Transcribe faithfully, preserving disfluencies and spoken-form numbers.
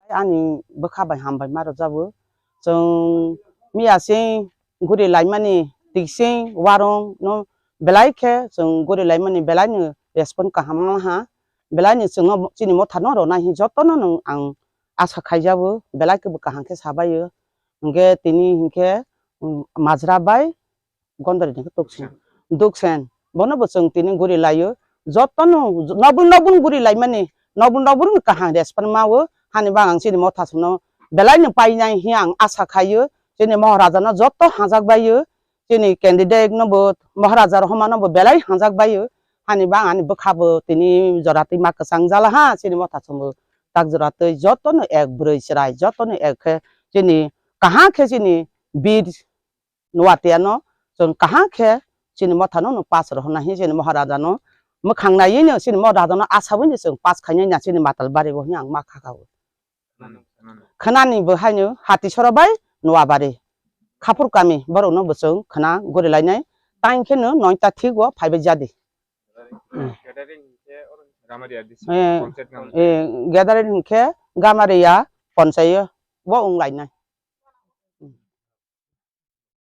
Ani bwkha bai hambai ma rwjabo. Chwng miya sing guri laimani, tiksing warung no belai khe chwng guri laimani belai no respond kaham ha. Belai ni chwng no chini motha no rwnai hing joto no nwng ang asa khaijabo, belai khe bo kaham khe sabai o. Hingkhe tini hingkhe, um, majra bai Gondori ni khe Tuksen. Duksen. Bono bo chwng tini guri lai o. Joto no, nobun nobun guri laimani, nobun nobun kaham respond ma o. Hani bang ang chini motha song no belai no painai hing ang asa khai o. Chini Maharaja no joto hajak bai o. Chini candidate no bo Maharaja Rohoma no bo belai hajak bai o. Hani bang ani bwkha bo tini jora twi ma kwchang jala ha. Chini motha song bo tak jora twi joto no ek broi chwrai, joto no ek khe chini kaham khe chini bir Nuatia no chwng kaham khe chini motha no, no pass rw hwnna hing chini Maharaja no mwkhang naiwi no chini Maharaja no asawi no chwng pass khainai na chini Matal Bari bo hing ang ma kha kha o. Khwnani bo haino Hatisora bai Nuabari, Khapur kami borok no bo chwng khwna guri lainai, tang khe no noita thik o phaibai jadi. Gathering hwnkhe Gamaria ponchai o, bo wng lainai.